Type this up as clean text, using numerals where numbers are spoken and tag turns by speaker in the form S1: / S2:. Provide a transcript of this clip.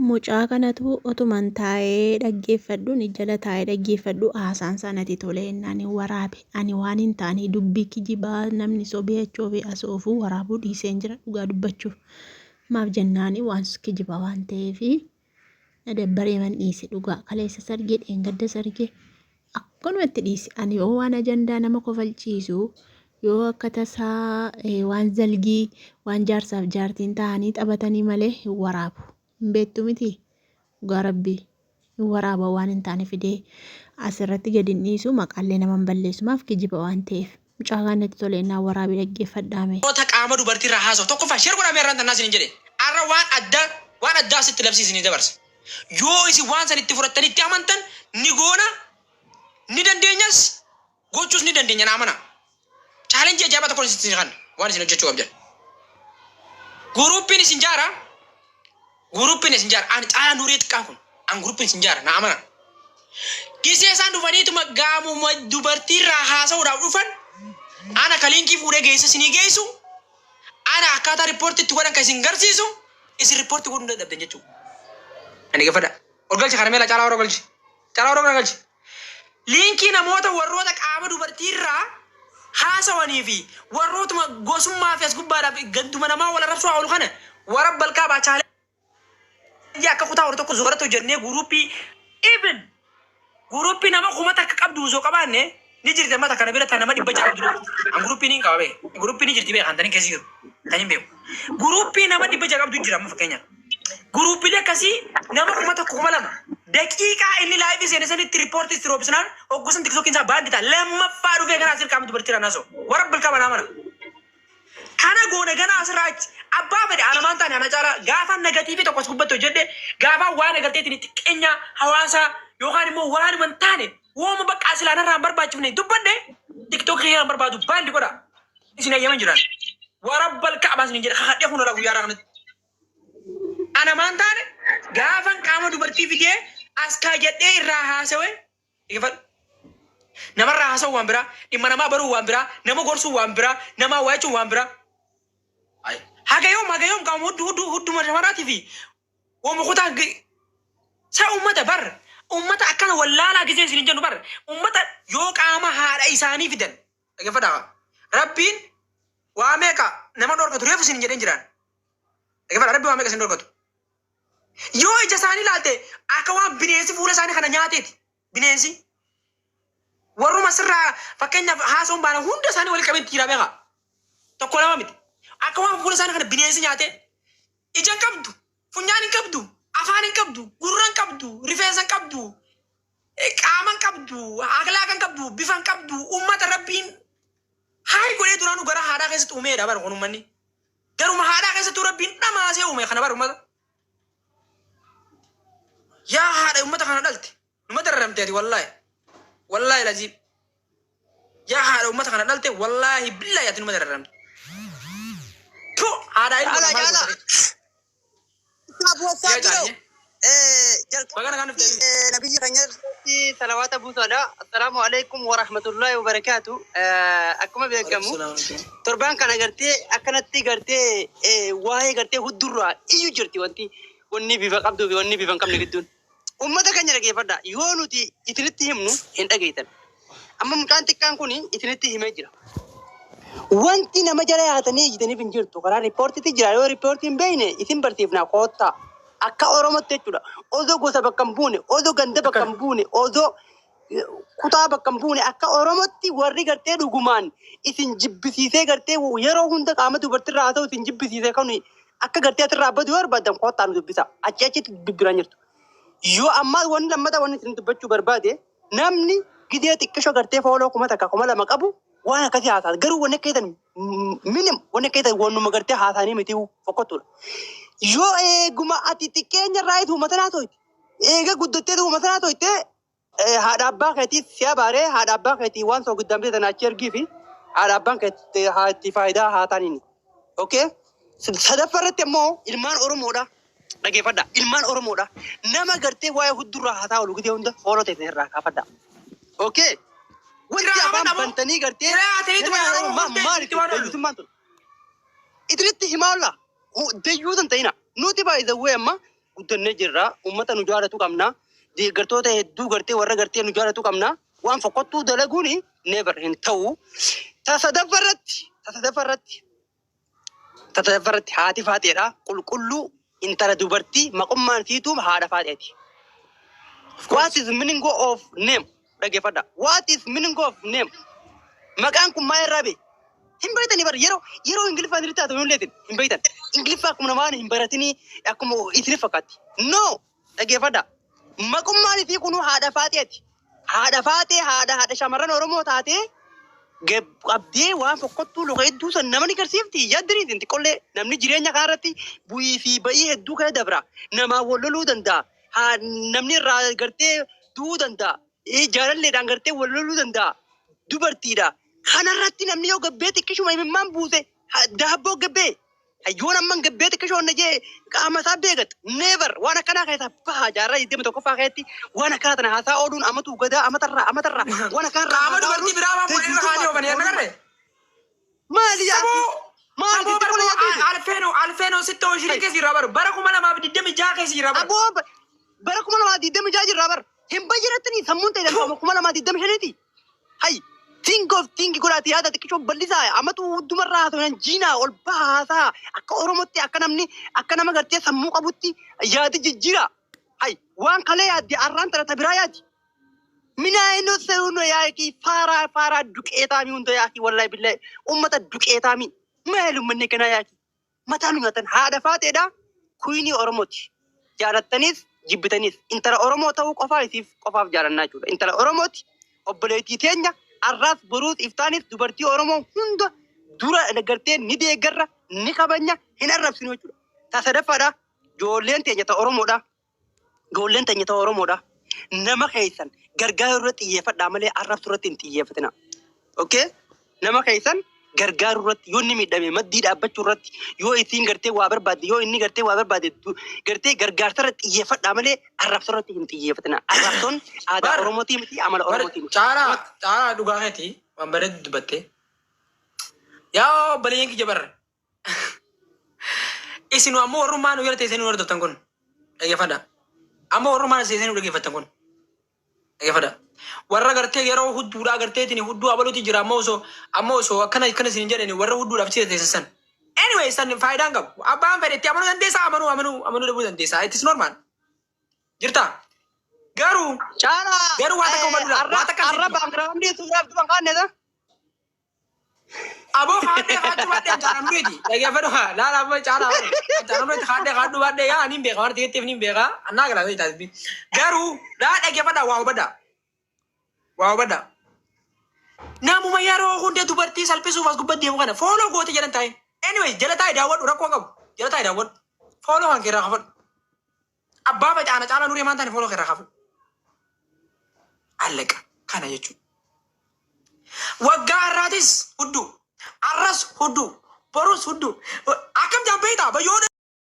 S1: Mucaa kanatu otuman taa'ee dhaggeeffadhu ni jala taa'ee dhaggeeffadhu haasaan isaa natti tole jennaan waraabe. Ani waan hin taane dubbii kijibaa namni sobee achoo fi as oofuu waraabuu dhiiseen jira dhugaa dubbachuuf. Maaf jennaani waan kijibaa waan ta'eefi na dabbaree man dhiise dhugaa kaleessa sargee dheengadda sargee akkanumatti dhiise. Ani yoo waan ajandaa nama kofalchiisu yoo akka tasaa waan zalgii waan jaarsaaf jaartiin ta'anii taphatanii malee hin waraabu. Hin beektu miti dhugaa rabbii hin waraaba waan hin taane fidee asirratti gadi hin dhiisu maqaallee nama hin balleessu maaf kijiba waan ta'eef. Mucaa kaan natti tole innaa waraabee dhaggeeffadhaame.
S2: Namoota qaama dubartii irraa haasawu tokkoffaa share godhaa mee arraan tannaa isinin jedhe arra waan adda waan addaa asitti labsii isinii dabarsa yoo isin waan san itti fudhattanii itti amantan ni goona ni dandeenyas gochuus ni dandeenya na amanaa challenge ajaa'ibaa tokkon isin kanna waan isin hojjechuu qabdan guruuppiin isin jaara guruuppiin isin jaara ani caalaa nuuree xiqqaan kun an guruuppiin isin jaara na amanaa Gisee isaan dhufaniituma gaamuma dubartii irraa haasa'uudhaaf dhufan ana ka liinkii fuudhee geesse isinii geessu ana akkaataa riippoortii itti godhan ka isin garsiisu isin riippoortii godhuu hin dadhabdan jechuudha. Ani gaafadha. Ol galchi kana meela caalaa warra galchi. Caalaa warra galchi. Liinkii namoota warroota qaama dubartii irraa haasawanii fi warrootuma gosummaa fi as gubbaadhaaf ganduma namaa wal arrabsuu haa oolu kana warra balqaa baachaalee akka kutaa warra tokko zooratu hojjennee guruuppii even guruuppii nama 1000 qabdu osoo qabaanne ni jirti amma takka na bira ta nama 600 qabdu. An guruuppii ni qaba bee guruuppii ni jirti bee kan tani keessa jiru kan hin beeku. Guruuppii nama 600 qabdu jira amma fakkeenyaaf. Guruuppiilee akkasii nama 1000 2000 daqiiqaa inni live seene sanitti riippoortii itti roobsinaan hoggusan TikTokiin isaa banned ta'a. Lammaffaa dhufee kana asir qaama dubartii irraa naasoo warra bilqaba naa mana. Kana goone gana asirraa achi abbaa fedhe ana maan taane ana caalaa gaafa negative tokko as gubbatti hojjedhe gaafa waan agarteetiin xiqqeenya hawaasaa yookaan immoo waanuma hin taane wooma bakka silaa narraa hin barbaachifne dubbadhe TikTok kiyya hin barbaadu banned godha isin ayyaman jiran warabbal ka'abaa isin jedhe kakadhee kun ola guyyaa irraa kanatti. Ana maan taane gaafan qaama dubartii fidee as kaayyadhee irraa haasawe dhaggeeffadhu. Namarraa haasa'u waan biraa, dhimma namaa baruu waan biraa, nama gorsuu waan biraa, namaa waa jechuun waan biraa. Haga yoom haga yoom qaama hudduu hudduu hudduma shamarraatii fi wooma kutaa sa ummata bar ummata akkana wallaalaa gisee isin hin jennu bar ummata yoo qaama haadha isaanii fidan dhaggeeffadhaa rabbiin waa meeqa nama dhorkatu reefu isin hin jedheen jiraan dhaggeeffadhaa rabbi waa meeqa isin dhorkatu yoo ija isaanii ilaalte akka waan bineensi fuula isaanii kana nyaateeti bineensi warruma sirraa fakkeenyaaf haasawuun baana hunda isaanii walitti qabeetti jira beekaa tokko lama miti akka waan fuula isaanii kana bineensi nyaatee ija hin qabdu funyaan hin qabdu afaan hin qabdu gurra hin qabdu rifeensa hin qabdu qaama hin qabdu akhlaaqa hin qabdu bifa hin qabdu ummata rabbiin haay godhee duraanuu gara haadhaa keessatti uumeedha bara kun ummanni garuma haadhaa keessattuu rabbiin dhamaasee uume kana bara ummata yaa haadha ummata kana dhalte numa dararamte ati wallaahi wallaahi laziim yaa haadha ummata kana dhalte wallaahi billaahi ati numa dararamte tu haadha ilmoo
S3: Caalaa
S2: maal
S3: caalaa.
S2: gootare
S3: What's up,
S2: yaa
S3: bro?
S2: caalye
S3: Jalqaba
S2: baga nagaan dhufte
S3: nabiyyi keenya irratti salawaata buusaadha. Assalaamu alaikum wa rahmatullahi wa barakaatu. Akkuma beekamu torbaan kana gartee akkanatti gartee waa'ee gartee huddurraa iyyuu jirti wanti wanni bifa qabduu fi wanni bifa hin qabne gidduun. Uummata keenya dhageeffadha. Yoo nuti isinitti himnu hin dhageessan. Amma mucaan xiqqaan kun isinitti himee jira. Wanti nama jala yaatanii ijjitaniif hin jirtu. Karaa riippoortiitti jira. Yoo riippoortii hin beekne isin barsiifnaa koottaa. Akka Oromootti jechuudha. Osoo gosa bakka hin buune, osoo ganda bakka hin buune, osoo kutaa bakka hin buune akka Oromootti warri gartee dhugumaan isin jibbisiisee gartee yeroo hunda qaama dubartirraa haa ta'u isin jibbisiisee kan akka gartee asirraa badu yoo barbaadan koottaa nu dubbisa. Achi achitti bibbiraan jirtu. Yoo ammaa wanni lammataa wanni isin dubbachuu barbaade namni gidee xiqqisho gartee follow 1000 2000 qabu waan akkasii haasaa garuu wanni akka keessan minim wanni akka keessan wannuma gartee haasaanii miti fokkottuudha. Yoo eeguma ati xiqqeenya irraa uummata naa to'ite eega guddattee uummata naa to'ite haadha abbaa keetii si abaaree haadha abbaa keetii waan soogiddan bitatan achi ergii fi haadha abbaan keetii haa itti faayidaa haa ta'aniini. Okay? Sadaffaa irratti ammoo ilmaan Oromoodha. Dhageeffadha. Ilmaan Oromoodha. Nama gartee waa'ee huddurraa haa taa'u gidee hunda follow ta'e irraa kaafadha. Okay? Wanti
S2: Irraa
S3: afaan
S2: kaafadha moo?
S3: bantanii gartee
S2: Irraa haataniituma
S3: nama
S2: yeroo
S3: Oromoo
S2: hundee
S3: maali
S2: itti waan oolu.
S3: dayyuutummaan tun. Itinitti himaa olla. Dayyuu tan ta'ina. Nuti baay'ee amma Guddannee jirra. Uummata nu jaalatu qabna. Deeggartoota hedduu gartee warra gartee nu jaalatu qabna. Waan fokkottuu dalaguun never hin ta'u. Ta sadaffarratti ta sadaffarratti ta sadaffarratti haati faaxeedha. Qulqulluu intala dubartii maqummaan siituu haadha faaxeeti.
S2: Of
S3: What
S2: course.
S3: is meaning of name? Dhaggeeffadha. What is meaning of name? Maqaan kun maal irraa ba'e? Hin beektanii bara yeroo Ingiliffaa isinitti haa ta'u hin leetin hin beektan. Ingiliffaa akkuma namaan hin baratinii akkuma isinif fakkaatti. No! Dhaggeeffadha. Maqummaan isii kunuu haadha faaxeeti. Haadha faaxee haadha shamarran Oromoo taatee qabdee waan fokkottuu luka hedduu san nama ni garsiifti. Yaaddanii isin xiqqollee namni jireenya kana irratti bu'ii fi ba'ii hedduu kana dabra. Namaa wal loluu danda'a. Haa namni irraa gartee du'uu danda'a. Jaalalleedhaan gartee wal loluu danda'a. Dubartiidha. Kanarratti namni yoo gabbee xiqqishuma imimmaan buuse daabboo gabbee yoon amman gabbee xiqqishoo na jee qaama isaa beekat. Never waan akkanaa keessaa baha jaarraa 21ffaa keessatti waan akkanaa tana haasaa ooluun amatu gadaa amatarraa amatarraa waan akkanarraa
S2: Qaama
S3: haasaa
S2: dubartii
S3: ooluun
S2: biraa waan fuudhanii irra kaanii
S3: deeggartummaa
S2: oofanii agarre.
S3: Maali yaaki?
S2: Saboo
S3: Maali
S2: saboo
S3: sitti
S2: bara
S3: qola
S2: kuma
S3: yaaddeeti?
S2: alfeenoo alfeenoo sitti ooshirii keessa irraa baru bara 2026 keessa irraa baru.
S3: Aboo bara 2026 jirraa bara. Hin bayyanattanii sammuun ta'e danfama 2025ti. Hay think of think godhaati yaada xiqqishoo bal'isaa amatu hundumarraa haasa'u jiinaa ol baha haasaa akka Oromootti akka namni akka nama gartee sammuu qabutti yaadi jijjiira. Hay waan kalee yaadde arraan tana ta biraa yaadi. Minaa seenu yaaki faaraa faaraa duqeetaami hunda yaaki wallahi billahi ummata duqeetaami maal ummanni kanaa yaaki mataa nu nyaatan haadha faateedha kuyinii Oromooti. Jaalattaniis jibbitaniis intala Oromoo ta'uu qofaa isiif qofaaf jaalannaa jechuudha. Intala Oromooti obboleettii teenya arraas boruus iftaanis dubartii Oromoo hunda dura gartee ni deeggarra ni kabanya hin arrabsinu jechuudha. Ta sadaffaadha ijoolleen teenya ta Oromoodha. Ijoolleen teenya ta Oromoodha. Nama keessan gargaaruu irratti xiyyeeffadhaa malee arrabsuu irratti hin xiyyeeffatina. Okay? Nama keessan gargaaruu irratti yoo inni miidhame maddii dhaabbachuu irratti yoo isiin gartee waa barbaadde yoo inni gartee waa barbaade gartee gargaarsa irratti xiyyeeffadhaa malee arrabsoo irratti hin xiyyeeffatina. Arrabsoon aadaa
S2: Bar
S3: Oromootii miti amala
S2: bar
S3: Oromootii miti.
S2: caalaa caalaa dhugaa keeti waan bareedu dubbatte. Yaa obboleeyyan kiyya barra. Isin ammoo warrummaa nu jala teessanii nu hordoftan kun dhaggeeffadha. Amma warrummaa teessanii nu dhaggeeffattan kun dhaggeeffadha. Warra gartee yeroo hudduudhaa garteetiin hudduu abaluuti jira amma osoo akkana akkana isin jedhani warra hudduudhaaf jira teessan san. Anyway san faayidaan qabu. Abbaan fedhe itti amanuu dandeessaa amanuu amanuu amanuu dhabuu dandeessaa. It is normal. Jirta. Garuu
S3: Caalaa
S2: garuu waan takka hubadhu
S3: arra
S2: waan takka
S3: arra
S2: sitti.
S3: background suuraaf duban kaanneeta.
S2: Aboo haadhee haadhu baadhee caalaa nureeti. Dhaggeeffadhu haa laala amma caalaa caalaa nureeti haadhee haadhu baadhee yaa niin beeka waan ta'eef niin beeka annaa galaa ta'e taasifi. Garuu laa dhaggeeffadha waa hubadha waa hubadha. Namuma yeroo hunda dubartii salphisuuf as gubbatti deemu kana follow goote jedhan taa'e. Anyway jala taa'e daawwadhu rakkoo qabu jala taa'e daawwadhu. Follow kan keerraa kafadhu. Abbaa facaana caalaa nuree maan taane follow keerraa kafadhu. Allaqa kana jechuudha. Waggaa har'aatis hudduu arras hudduu borus hudduu akkam jaan beektaa bayyoo.